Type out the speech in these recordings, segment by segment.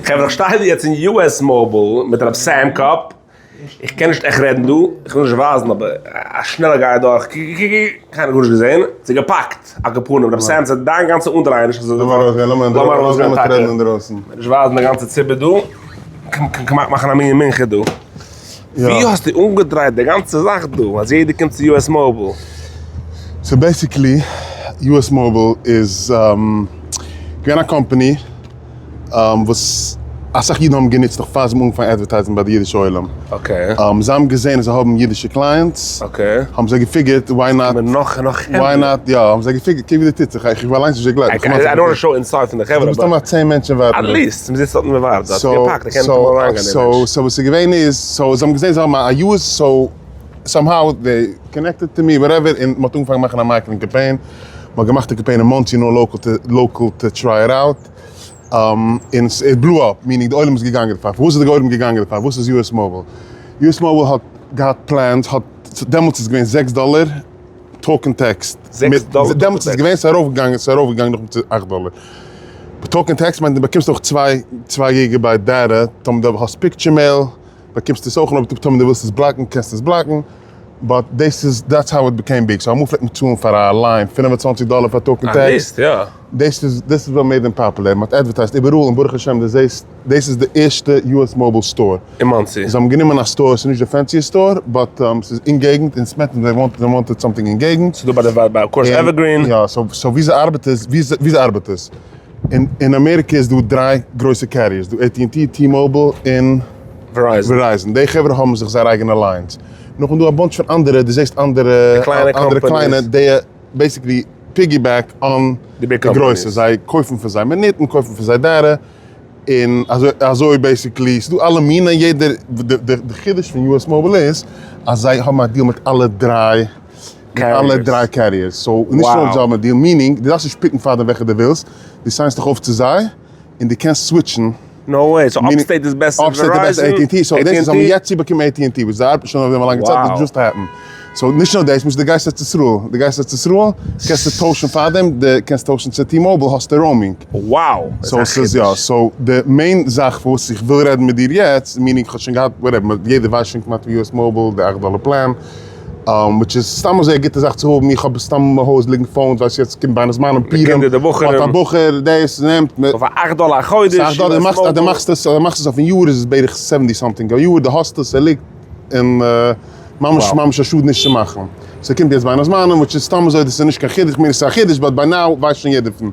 חברה איך שטיי דא יעצט אין US Mobile מיט רב סעם קאפ, איך קען נישט עכט רעדן דא, איך וויל נישט ווייזן אבער א שנעלע גיי אדורך, קיינער גארנישט געזען, ס'איז געפאקט, על כל פנים רב סעם ס'איז דיין גאנצע אנדרייעניש אזוי לאמיר ארויסגיין, לאמיר ארויסגיין טאקע, נישט ווייזן די גאנצע ציבור דא, כמעט מאכן א מנין מנחה דא. ווי האסטו אנגעדרייט די גאנצע זאך דא אז יעדער קומט צו US Mobile? So basically US Mobile איז געווען א קאמפאני וואס אסאך אידן האבן גענוצט נאך פאר זיי האבן אנגעפאנגען advertise ן ביי די אידישע עולם. זיי האבן געזען אז זיי האבן אידישע clients, האבן זיי געפיגערט why not, why not, יא האבן זיי געפיגערט קוק ווי דא טוט זיך, איך האב אליינס נישט געגלייבט. I don't wanna show inside פון די חברה. מסתמא צען מענטשן ווארטן דא. At least, מ'זיצט דארט און מ'ווארט דארט, געפאקט, מ'קען ניטאמאל אריינגיין דער מענטש. So וואס איז געווען איז, so זיי האבן געזען זיי האבן א use, so somehow they connected to me whatever, און מ'האט אנגעפאנגען מאכן א marketing קאמפיין, מ'האט געמאכט א קאמפיין אין מאנסי נאר local to local to try it out, און it blew up, meaning די עולם איז געגאנגען דערפאר, פארוואס איז די עולם געגאנגען דערפאר? וואס איז US Mobile? US Mobile האט געהאט plans, האט, דעמאלטס איז געווען זעקס דאלער talk און טעקסט, דעמאלטס איז געווען, ס'איז ארויפגעגאנגען, ס'איז ארויפגעגאנגען נאכדעם צו אכט דאלער. Talk און טעקסט מיינט דו באקומסט אויך צוויי צוויי gigabyte data, טאמער דו האסט picture mail באקומסטו עס אויך, און אויב טאמער דו ווילסט עס block ן קענסטו עס block ן, but דאס איז that's how it became big, so אמאל פלעגט מען צאלן פאר א line 25 דאלער פאר talk און טעקסט, דאס איז דאס איז what made them popular, מען האט advertised איבעראל און ברוך השם דו זעסט דאס איז די ערשטע US Mobile store. אין מאנסי. זיי האבן גענומען א store, ס'איז נישט די fanciest store, but ס'איז אין געגנט, אין סמעטן, זיי want זיי wanted something אין געגנט. ס'איז דא ביי די ביי קורס Evergreen. יא, so so וויאזוי ארבעט עס, וויאזוי ארבעט עס? אין אין אמעריקע איז דא דריי גרויסע carriers, דא AT&T, T-Mobile און Verizon. די חברה האבן זיך זייער אייגענע lines. נאכדעם דא א bunch פון אנדערע, דו זעסט אנדערע אנדערע קליינע, די basically piggyback אן די גרויסע, זיי קויפן פון זיי מינוטן, קויפן פון זיי data. און אזוי אזוי basically ס'דא אלע מינע יעדער די חידוש פון US Mobile איז אז זיי האבן א deal מיט אלע דריי מיט אלע דריי carriers so נישט נאר זיי האבן א deal meaning דו דארפסט נישט pick ן פארדעם וועלכע דו ווילסט דו sign סט דיך אויף צו זיי און דו קענסט switch ן. No way, so upstate איז בעסער Verizon, AT&T, so דאס איז האבן יעצט צובאקומען AT&T וואס זיי ארבעטן שוין אויף דעם א לאנגע צייט, it just happen. So נישט נאר דאס, למשל דו גייסט ארץ ישראל, דו גייסט ארץ ישראל, קענסטו טוישן פארדעם, דו קענסט טוישן צו T-Mobile האסטו roaming. Wow! So ס'איז יא, so די main זאך פארוואס איך וויל רעדן מיט דיר יעצט, meaning כ'האב שוין געהאט whatever, יעדער ווייסט שוין כמעט פון US Mobile, די אכט דאלער plan, which איז סתם אזוי א גוטע זאך צו האבן, איך האב סתם אין מיין הויז ליגן phones, ווייסט יעצט קומט בין הזמנים פורים, האט א בחור דאס נעמט מען. פאר אכט דאלער א חודש, אכט דאלער, אז דו מאכסט עס, אז דו מאכסט עס אויפן יאר איז עס בערך seventy something א יאר, דו האסט עס, ער ליגט און ממש ממש א שאד נישט צו מאכן. ס'קומט יעצט בין הזמנים, which איז סתם אזוי, דאס איז נישט קיין חידוש, כ'מיין עס איז א חידוש, but by now ווייסט שוין יעדער פון.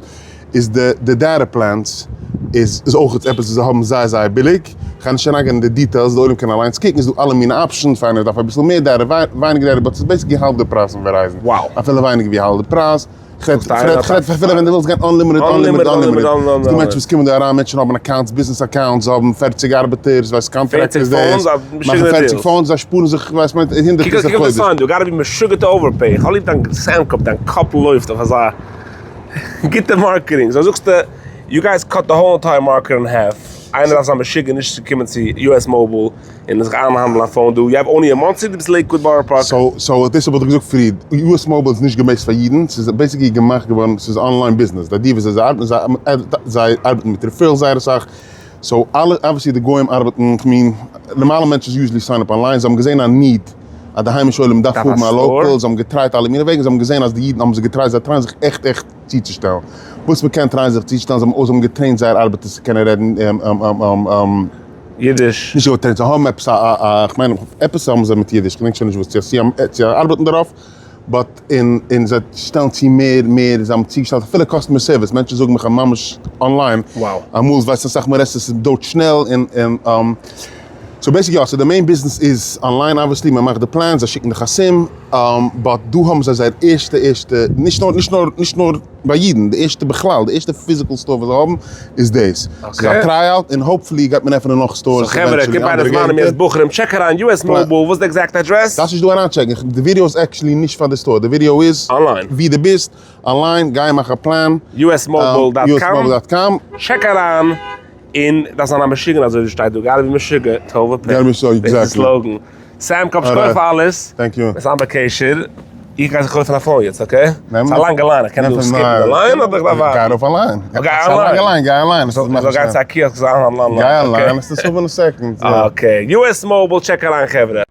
איז די די data plans איז איז אויך עפעס וואס זיי האבן זייער זייער ביליג, כ'גיי נישט אריינגיין אין די details, די עולם קען אליינס קוקן, איז דא אלע מיני options, פאר איינער וואס דארף אביסל מער data, ווייניגער data, but ס'איז basically האלב די פרייז פון Verizon, אפילו ווייניגער ווי האלב די פרייז, כ'רעד כ'רעד אפילו ווען דו ווילסט גיין unlimited unlimited unlimited, ס'דא מענטשן וואס קומען דא אריין, מענטשן האבן accounts, business accounts, זיי האבן פערציג ארבעטערס, ווייסט contractors דאס, מאכן פערציג phones, זיי שפארן זיך ווייסט מען הונדערטער א חודש. כ'האב ליב דיין סעם קאפ, דיין קאפ לויפט אויף אזא גוטע marketing, so זאגסטו you guys cut the whole entire market in half, איינער דארף זיין משוגע נישט צו קומען צו US Mobile און זיך איינהאנדלן א phone דא, you have only אין מאנסי, דו ביסט לעיקוואד בארא פארק. So so דאס האב איך דיר געזאגט פריער, US Mobile איז נישט געמאכט פאר אידן, ס'איז basically געמאכט געווארן, ס'איז online business, די idea וויאזוי זיי ארבעטן, זיי ארבעטן מיט referrals זייער אסאך, so אלע obviously די גוים ארבעטן, כ'מיין נארמאלע מענטשן usually sign up online, זיי האבן געזען א need אז די היימישע עולם דארף האבן א local, זיי האבן געטרייט אלע מיני וועגן, זיי האבן געזען אז די אידן האבן זיך געטרייט, זיי try ען זיך עכט עכט צוצושטעלן וואס מען קען try ען זיך צוצושטעלן, זיי האבן אויס זיי האבן געטרעינט זייער ארבעטערס צו קענען רעדן אידיש. נישט געטרעינט, זיי האבן עפעס א א כ'מיין עפעס האבן זיי מיט אידיש, כ'געדענק שוין נישט וואס, צו צו ארבעטן דערויף. But און און זיי שטעלן צו מער מער זיי האבן צוגעשטעלט אפילו customer service מענטשן זאגן מיך אז ממש online אמאל ווייסט אסאך מאל עס איז דויערט שנעל און און so basically יא so די main business איז online obviously מען מאכט די plans זיי שיקן דיך א סים but דא האבן זיי זייער ערשטע ערשטע נישט נאר נישט נאר נישט נאר ביי אידן די ערשטע בכלל די ערשטע physical store וואס זיי האבן איז דאס. ס'איז א tryout און hopefully גייט מען עפענען נאך stores so חברה קומט ביי די זמנים יעצט בחורים check אריין US Mobile וואס איז די exact address? דארפסט נישט דא אריינטשעקן, די ווידעא איז actually נישט פאר די store, די ווידעא איז ווי דו ביסט אליין, גיי מאך א plan, usmobile dot com, check אריין און דארפסט זיין א משוגענער אזוי ווי שטייט דא, gotta be משוגע to overpay, דאס איז די slogan, סעם קאפ שכוח פאר אלעס, מיר זיין בקשר. איך גיי זיך קויפן א phone יעצט, okay? ס'איז א לאנגע line, איך קען דא skip ן די line אדער איך דארף ווארטן? גיי ארויף אליין. גיי אליין. גיי אליין. איך זאל גיין צו א kiosk זיין אנליין. גיי אליין, עס איז האבן א second. Okay, US Mobile, check אריין חברה.